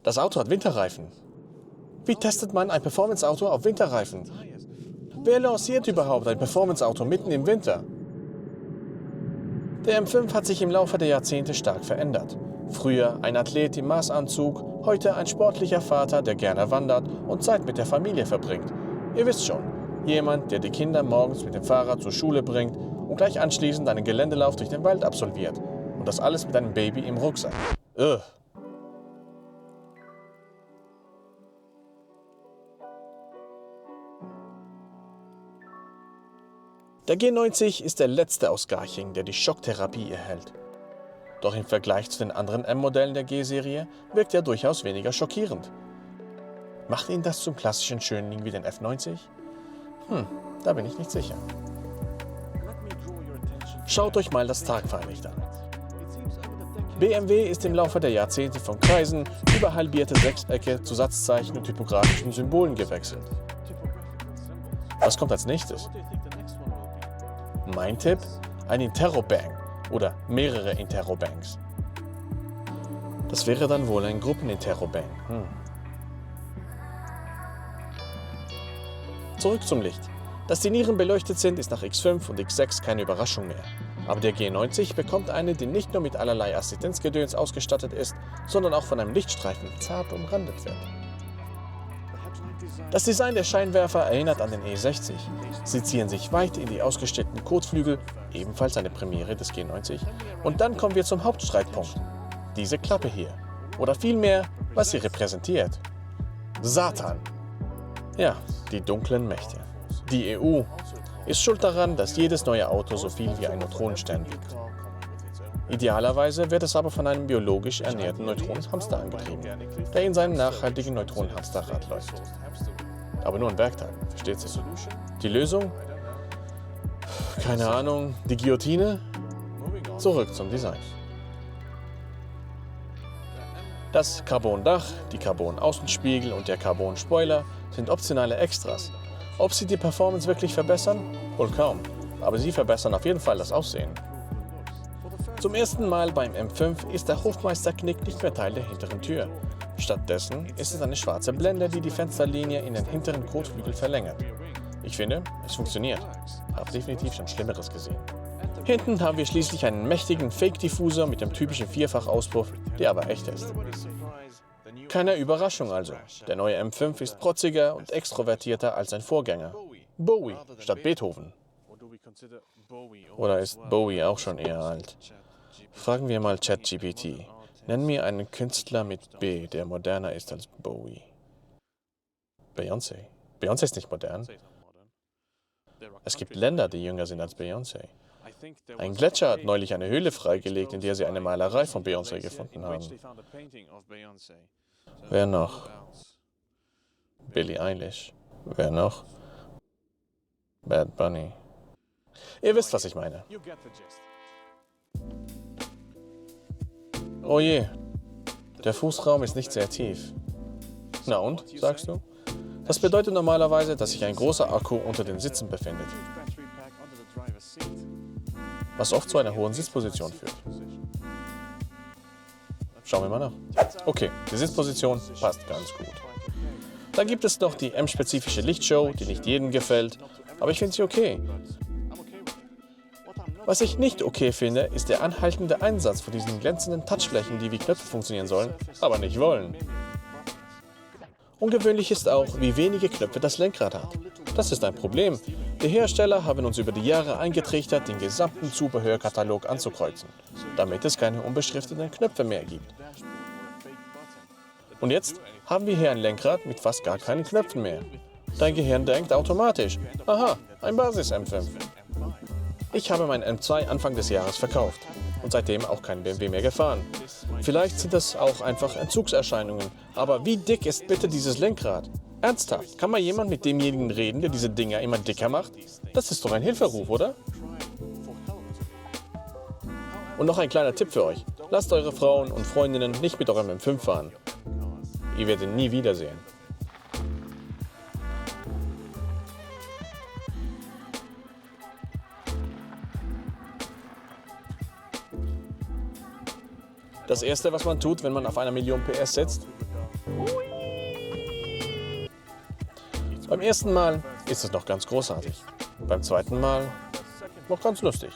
Das Auto hat Winterreifen. Wie testet man ein Performance-Auto auf Winterreifen? Wer lanciert überhaupt ein Performance-Auto mitten im Winter? Der M5 hat sich im Laufe der Jahrzehnte stark verändert. Früher ein Athlet im Maßanzug, heute ein sportlicher Vater, der gerne wandert und Zeit mit der Familie verbringt. Ihr wisst schon, jemand, der die Kinder morgens mit dem Fahrrad zur Schule bringt und gleich anschließend einen Geländelauf durch den Wald absolviert. Und das alles mit einem Baby im Rucksack. Ugh. Der G90 ist der letzte aus Garching, der die Schocktherapie erhält. Doch im Vergleich zu den anderen M-Modellen der G-Serie wirkt er durchaus weniger schockierend. Macht ihn das zum klassischen Schönling wie den F90? Da bin ich nicht sicher. Schaut euch mal das Tagfahrlicht an. BMW ist im Laufe der Jahrzehnte von Kreisen über halbierte Sechsecke zu Satzzeichen und typografischen Symbolen gewechselt. Was kommt als nächstes? Mein Tipp? Ein Interrobang oder mehrere Interrobangs. Das wäre dann wohl ein Gruppeninterrobang. Zurück zum Licht. Dass die Nieren beleuchtet sind, ist nach X5 und X6 keine Überraschung mehr. Aber der G90 bekommt eine, die nicht nur mit allerlei Assistenzgedöns ausgestattet ist, sondern auch von einem Lichtstreifen zart umrandet wird. Das Design der Scheinwerfer erinnert an den E60. Sie ziehen sich weit in die ausgestellten Kotflügel, ebenfalls eine Premiere des G90. Und dann kommen wir zum Hauptstreitpunkt. Diese Klappe hier. Oder vielmehr, was sie repräsentiert. Satan. Ja, die dunklen Mächte. Die EU ist schuld daran, dass jedes neue Auto so viel wie ein Neutronenstern wiegt. Idealerweise wird es aber von einem biologisch ernährten Neutronenhamster angetrieben, der in seinem nachhaltigen Neutronenhamsterrad läuft. Aber nur ein Werkteil, versteht sich. Die Lösung? Keine Ahnung. Die Guillotine? Zurück zum Design. Das Carbon-Dach, die Carbon-Außenspiegel und der Carbon-Spoiler sind optionale Extras. Ob sie die Performance wirklich verbessern? Wohl kaum. Aber sie verbessern auf jeden Fall das Aussehen. Zum ersten Mal beim M5 ist der Hofmeisterknick nicht mehr Teil der hinteren Tür. Stattdessen ist es eine schwarze Blende, die die Fensterlinie in den hinteren Kotflügel verlängert. Ich finde, es funktioniert. Hab definitiv schon Schlimmeres gesehen. Hinten haben wir schließlich einen mächtigen Fake-Diffusor mit dem typischen Vierfachauspuff, der aber echt ist. Keine Überraschung also. Der neue M5 ist protziger und extrovertierter als sein Vorgänger. Bowie statt Beethoven. Oder ist Bowie auch schon eher alt? Fragen wir mal ChatGPT. Nenn mir einen Künstler mit B, der moderner ist als Bowie. Beyoncé. Beyoncé ist nicht modern. Es gibt Länder, die jünger sind als Beyoncé. Ein Gletscher hat neulich eine Höhle freigelegt, in der sie eine Malerei von Beyoncé gefunden haben. Wer noch? Billie Eilish. Wer noch? Bad Bunny. Ihr wisst, was ich meine. Oh je, der Fußraum ist nicht sehr tief. Na und, sagst du? Das bedeutet normalerweise, dass sich ein großer Akku unter den Sitzen befindet, was oft zu einer hohen Sitzposition führt. Schauen wir mal nach. Okay, die Sitzposition passt ganz gut. Dann gibt es noch die M-spezifische Lichtshow, die nicht jedem gefällt, aber ich finde sie okay. Was ich nicht okay finde, ist der anhaltende Einsatz von diesen glänzenden Touchflächen, die wie Knöpfe funktionieren sollen, aber nicht wollen. Ungewöhnlich ist auch, wie wenige Knöpfe das Lenkrad hat. Das ist ein Problem. Die Hersteller haben uns über die Jahre eingetrichtert, den gesamten Zubehörkatalog anzukreuzen, damit es keine unbeschrifteten Knöpfe mehr gibt. Und jetzt haben wir hier ein Lenkrad mit fast gar keinen Knöpfen mehr. Dein Gehirn denkt automatisch, aha, ein Basis-M5. Ich habe mein M2 Anfang des Jahres verkauft und seitdem auch kein BMW mehr gefahren. Vielleicht sind das auch einfach Entzugserscheinungen, aber wie dick ist bitte dieses Lenkrad? Ernsthaft, kann mal jemand mit demjenigen reden, der diese Dinger immer dicker macht? Das ist doch ein Hilferuf, oder? Und noch ein kleiner Tipp für euch. Lasst eure Frauen und Freundinnen nicht mit eurem M5 fahren. Ihr werdet ihn nie wiedersehen. Das erste, was man tut, wenn man auf einer Million PS sitzt, Beim ersten Mal ist es noch ganz großartig. Beim zweiten Mal noch ganz lustig.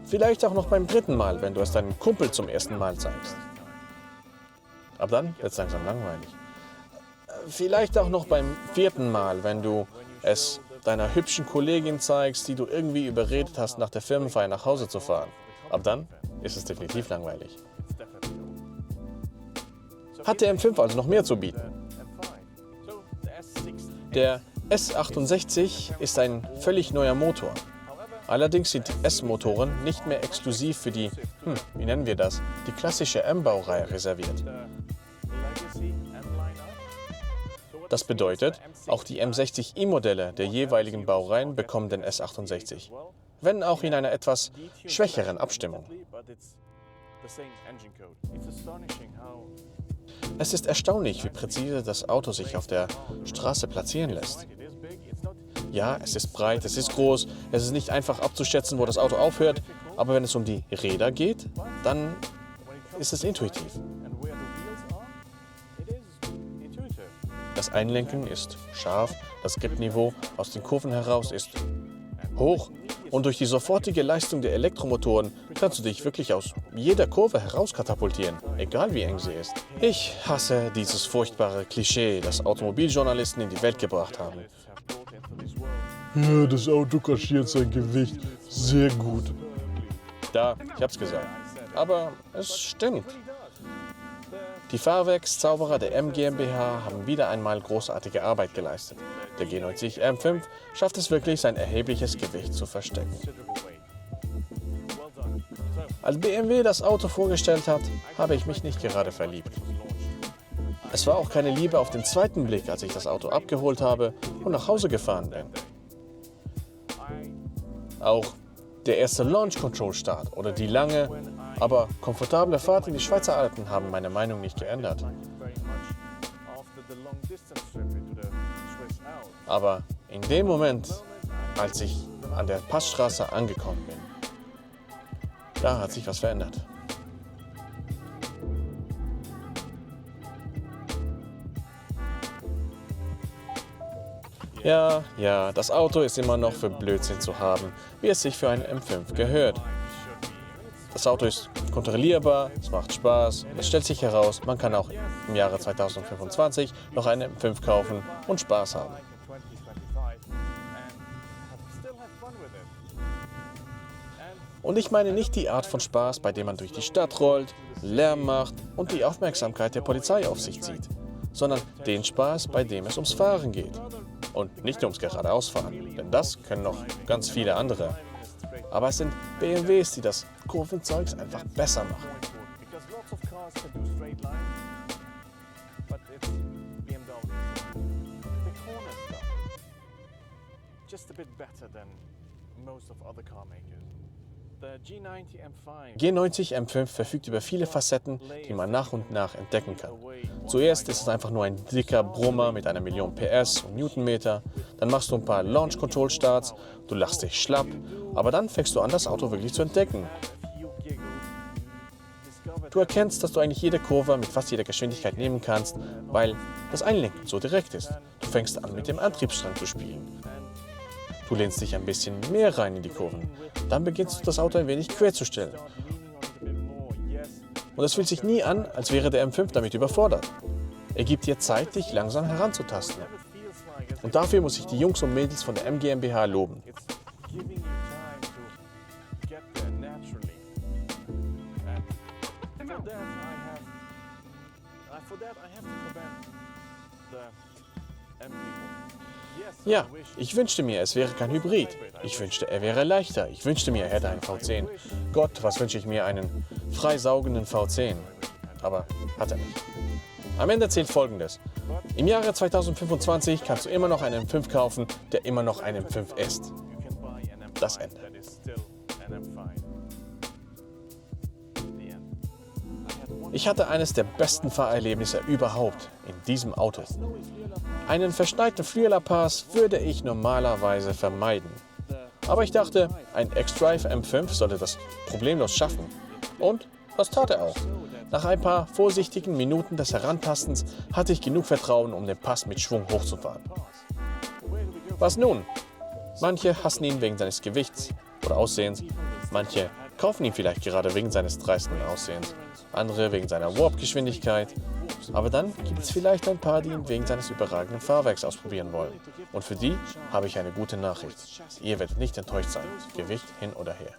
Vielleicht auch noch beim dritten Mal, wenn du es deinem Kumpel zum ersten Mal zeigst. Ab dann wird es langsam langweilig. Vielleicht auch noch beim vierten Mal, wenn du es deiner hübschen Kollegin zeigst, die du irgendwie überredet hast, nach der Firmenfeier nach Hause zu fahren. Ab dann ist es definitiv langweilig. Hat der M5 also noch mehr zu bieten? Der S68 ist ein völlig neuer Motor. Allerdings sind S-Motoren nicht mehr exklusiv für die, wie nennen wir das, die klassische M-Baureihe reserviert. Das bedeutet, auch die M60i-Modelle der jeweiligen Baureihen bekommen den S68, wenn auch in einer etwas schwächeren Abstimmung. Es ist erstaunlich, wie präzise das Auto sich auf der Straße platzieren lässt. Ja, es ist breit, es ist groß, es ist nicht einfach abzuschätzen, wo das Auto aufhört, aber wenn es um die Räder geht, dann ist es intuitiv. Das Einlenken ist scharf, das Gripniveau aus den Kurven heraus ist hoch und durch die sofortige Leistung der Elektromotoren kannst du dich wirklich aus jeder Kurve herauskatapultieren, egal wie eng sie ist. Ich hasse dieses furchtbare Klischee, das Automobiljournalisten in die Welt gebracht haben. Ja, das Auto kaschiert sein Gewicht sehr gut. Da, ich hab's gesagt. Aber es stimmt. Die Fahrwerkszauberer der M GmbH haben wieder einmal großartige Arbeit geleistet. Der G90 M5 schafft es wirklich, sein erhebliches Gewicht zu verstecken. Als BMW das Auto vorgestellt hat, habe ich mich nicht gerade verliebt. Es war auch keine Liebe auf den zweiten Blick, als ich das Auto abgeholt habe und nach Hause gefahren bin. Auch der erste Launch Control Start oder die lange, aber komfortable Fahrt in die Schweizer Alpen haben meine Meinung nicht geändert. Aber in dem Moment, als ich an der Passstraße angekommen bin, da hat sich was verändert. Ja, das Auto ist immer noch für Blödsinn zu haben, wie es sich für einen M5 gehört. Das Auto ist kontrollierbar, es macht Spaß, es stellt sich heraus, man kann auch im Jahre 2025 noch einen M5 kaufen und Spaß haben. Und ich meine nicht die Art von Spaß, bei dem man durch die Stadt rollt, Lärm macht und die Aufmerksamkeit der Polizei auf sich zieht, sondern den Spaß, bei dem es ums Fahren geht. Und nicht ums Geradeausfahren, denn das können noch ganz viele andere. Aber es sind BMWs, die das Kurvenzeugs einfach besser machen. G90 M5 verfügt über viele Facetten, die man nach und nach entdecken kann. Zuerst ist es einfach nur ein dicker Brummer mit einer Million PS und Newtonmeter. Dann machst du ein paar Launch Control Starts, du lachst dich schlapp, aber dann fängst du an, das Auto wirklich zu entdecken. Du erkennst, dass du eigentlich jede Kurve mit fast jeder Geschwindigkeit nehmen kannst, weil das Einlenken so direkt ist. Du fängst an, mit dem Antriebsstrang zu spielen. Du lehnst dich ein bisschen mehr rein in die Kurven. Dann beginnst du das Auto ein wenig quer zu stellen. Und es fühlt sich nie an, als wäre der M5 damit überfordert. Er gibt dir Zeit, dich langsam heranzutasten. Und dafür muss ich die Jungs und Mädels von der M GmbH loben. Ja, ich wünschte mir, es wäre kein Hybrid. Ich wünschte, er wäre leichter. Ich wünschte mir, er hätte einen V10. Gott, was wünsche ich mir, einen freisaugenden V10. Aber hat er nicht. Am Ende zählt Folgendes. Im Jahre 2025 kannst du immer noch einen M5 kaufen, der immer noch ein M5 ist. Das Ende. Ich hatte eines der besten Fahrerlebnisse überhaupt in diesem Auto. Einen verschneiten Flüelerpass würde ich normalerweise vermeiden. Aber ich dachte, ein X-Drive M5 sollte das problemlos schaffen. Und das tat er auch. Nach ein paar vorsichtigen Minuten des Herantastens hatte ich genug Vertrauen, um den Pass mit Schwung hochzufahren. Was nun? Manche hassen ihn wegen seines Gewichts oder Aussehens. Manche kaufen ihn vielleicht gerade wegen seines dreisten Aussehens. Andere wegen seiner Warp-Geschwindigkeit. Aber dann gibt es vielleicht ein paar, die ihn wegen seines überragenden Fahrwerks ausprobieren wollen. Und für die habe ich eine gute Nachricht. Ihr werdet nicht enttäuscht sein. Gewicht hin oder her.